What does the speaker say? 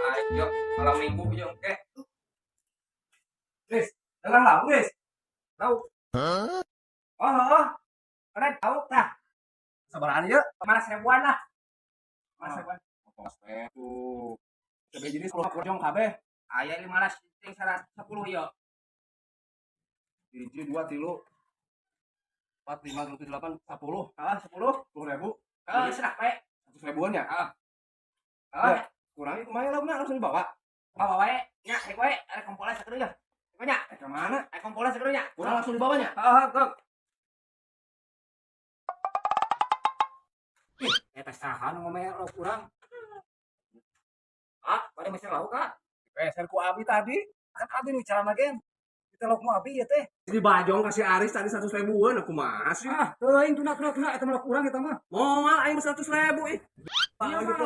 Ayo, malam Minggu yo engke. Riz, dagang lauk, Riz. Lauk. Oh. Keren lauk tah. Sabarahan ieu? Kemana seribuan lah. Mana seribuan? Pos teh tuh. Kabeh jenis kalau jong kabeh. Aya 15 ting 110 yo. 1, 2, 3, 4, 5, 6, 7, 8, 10. Heeh, 10. 10 ribu. Heeh, serah we. 100 ribuan ya? Heeh. Heeh. Ya, kurangi kumaha laukna, langsung dibawa. Bawa wae. Nya, rek wae, arek kompolan sakedeung ya. Nya, Eh, ke mana? arek kompolan sakedeung nya. Kurang langsung dibawanya. Heeh, go. Ih, eta saha nu ngomean lauk urang? Ah, bade meser lauk ah. Peser ku Abi tadi. Kan abi nu cara magen. Kita lauk mu abi ya teh. Jadi bajong kasih Aris tadi 100 ribuan, aku masih. Ah, teuing tuna tuna tuna eta mah lauk urang eta mah. Moal aing 100 ribu ih. Iya mah.